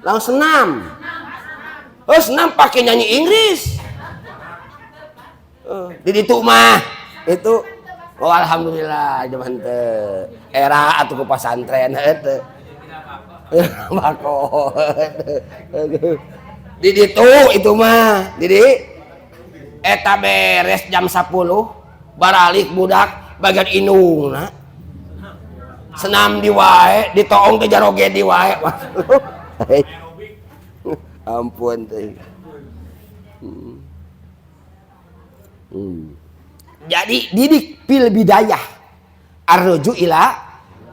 Langsung senam. Oh, senam pakai nyanyi Inggris. Di ditu mah itu oh alhamdulillah zaman teh era atuh ku pasantren heuh. Bako. Di ditu itu mah. Di eta beres jam 10 baralik budak bagian indungna. Senam di wae, ditoong teh jaroge di wae. Ampun teh. Jadi didik fil bidayah arruju ila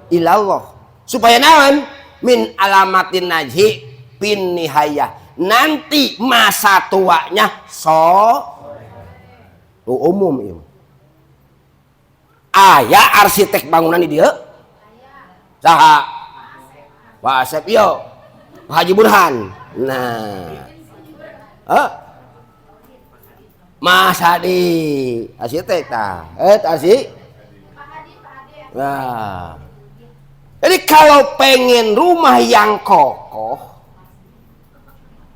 ilallah supaya naon min alamatin najhi pin nihayah, nanti masa tuanya so umum ieu. Aya arsitek bangunan di dieu saha? Pak Asep ieu, Pak Haji Burhan. Nah, Mas Hadi arsitek tah, arsi. Nah, jadi kalau pengen rumah yang kokoh,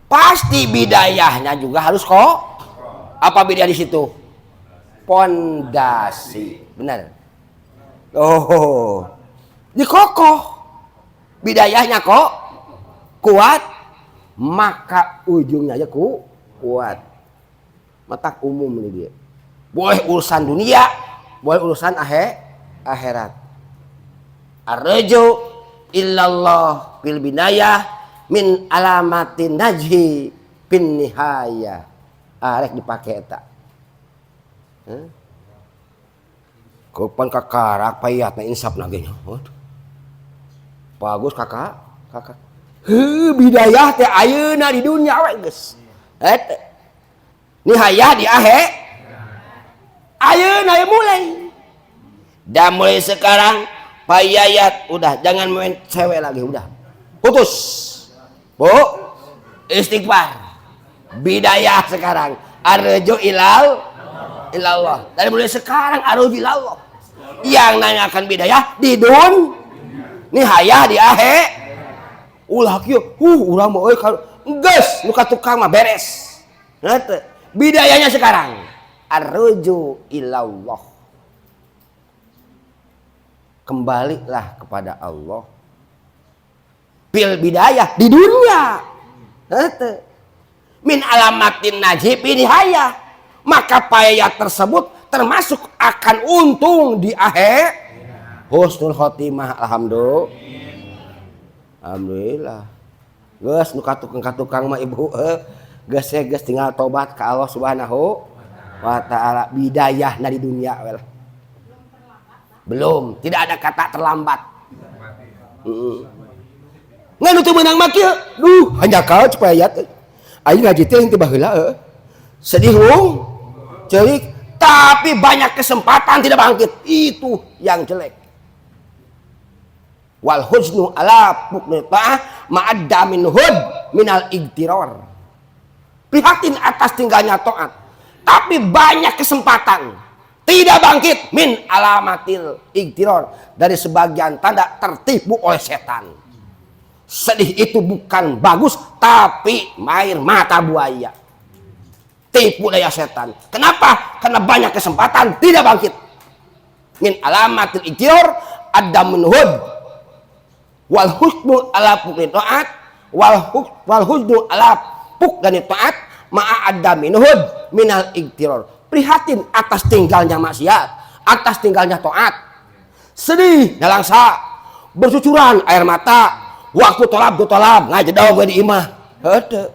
pasti bidayahnya juga harus kok. Apa bidayah di situ? Pondasi, benar. Oh, di kokoh, bidayahnya kok kuat, maka ujungnya aja kuat. Matak umum nih dia. Boleh urusan dunia, boleh urusan akhirat. Arju illallah fil binayah min alamatin najhi bin nihayah. Arek dipake eta. Hah? Kapan kakarak payatna insaf na ge nya. Waduh. Bagus kakak, kakak. Heuh bidayah teh ayeuna di dunia we geus. Eta. Nihayah di akhir. Ayeuna ya mulai. Dan mulai sekarang Pak Yayat udah jangan main cewek lagi udah. Putus. Bu, istighfar. Bidayah sekarang. Arjo ilal ilallah. Dari mulai sekarang arjo ilallah. Yang nanyakan bidayah di dun nihayah di akhir. Ulah kieu, urang mah euy geus nu ka tukang mah beres. Heuh. Bidayahnya sekarang arju ilallah. Kembalilah kepada Allah. Fil bidayah di dunia. Heuh. Min alamatin najib nihayah. Maka payah tersebut termasuk akan untung di akhir. Husnul khotimah alhamdulillah. Alhamdulillah. Geus nu katukang-katukang mah ibu geus geus tinggal tobat ka Allah Subhanahu wa taala, bidayahna di dunia well. Belum, tidak ada kata terlambat. Ngan nu teu meunang mah kieu. Duh, hanjakal supaya teh. Aing ngaji teh teu baheula heuh. Sedih wung, ceurik, tapi banyak kesempatan tidak bangkit. Itu yang jelek. Wal huznu ala pukni ta'ah ma'adda min hud minal igtiror. Prihatin atas tinggalnya taat, tapi banyak kesempatan tidak bangkit min alamatil igtiror, dari sebagian tanda tertipu oleh setan. Sedih itu bukan bagus, tapi air mata buaya. Tipu daya setan. Kenapa? Karena banyak kesempatan tidak bangkit. Min alamatil igtiror ada hud wal husnu ala pukni taat wal husnu ala pukni taat ma'a ada minhud minal igtiror. Prihatin atas tinggalnya maksiat, atas tinggalnya taat. Sedih, nalangsa, bercucuran air mata, waktu tolab tu tolab, ngajedog we di imah. Heuh.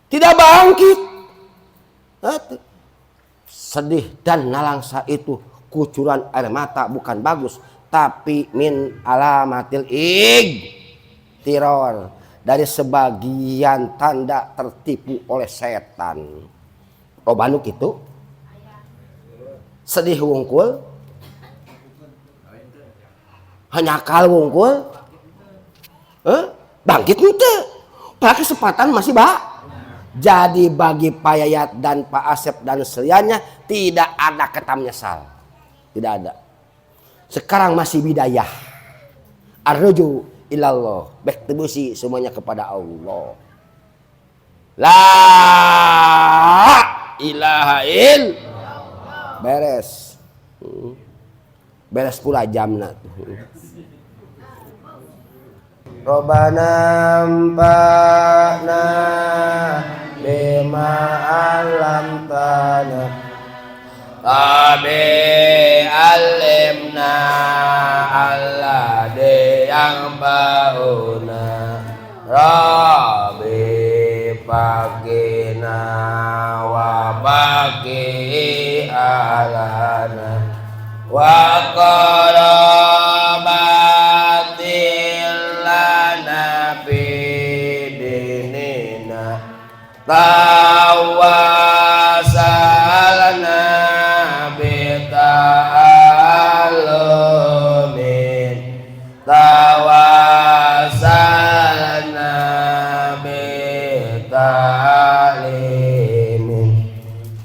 Tidak bangkit. Heuh. Sedih dan nalangsa itu kucuran air mata bukan bagus, tapi min alamatil ig. Ightirar dari sebagian tanda tertipu oleh setan. Loba nu kitu? Sedih wungkul, hanya wungkul, eh? Bangkit henteu. Padahal kesempatan masih ba. Jadi bagi Pak Yayat dan Pak Asep dan seliannya tidak ada kata menyesal. Tidak ada. Sekarang masih bidayah. Arruju ilallah. Bektebusi semuanya kepada Allah. La ilaha il. Beres. Beres pula jamna. Robbana anfa'na bima 'allamtana Abi alimna alladhi yanfa'una Rabbi faqina wa baqi alana wa qarabatil lana fi dinina tawasalna bita'alumin tawasalna bita'alimin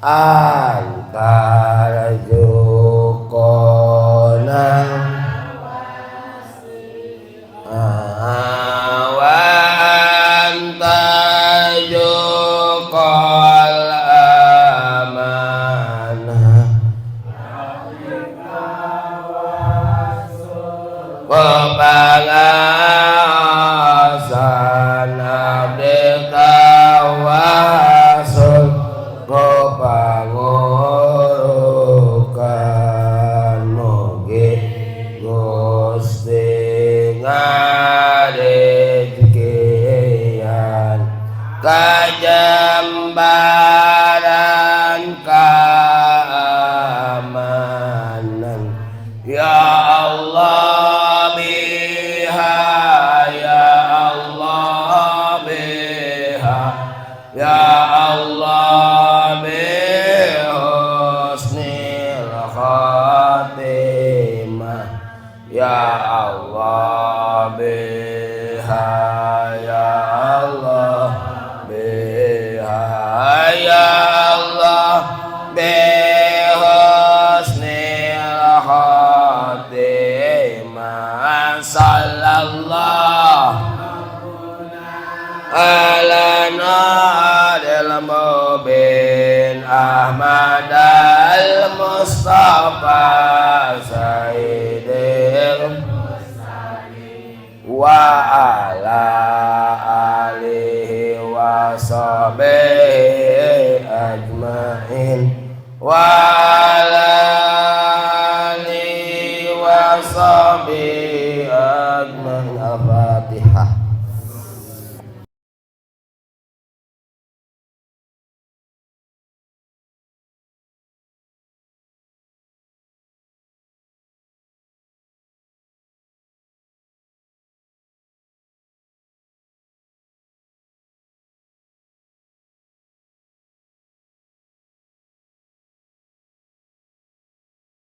anta razukona wa anta juqal amanah Kepalasan abdi tawasul kepangurukan mugi Gusti ngarizkian kajembaran keamanan ya Allah biha ya Allah biha ya Allah bihusnil khatimah ya Allah biha ya Allah biha ya Allah bihusnil khatimah sallallahu ala nadil mubin Ahmad al-Mustafa Sayyidil wa ala alihi wa sahbihi ajmain wa ala alihi wa sahbihi ajmain. Al-Fatihah.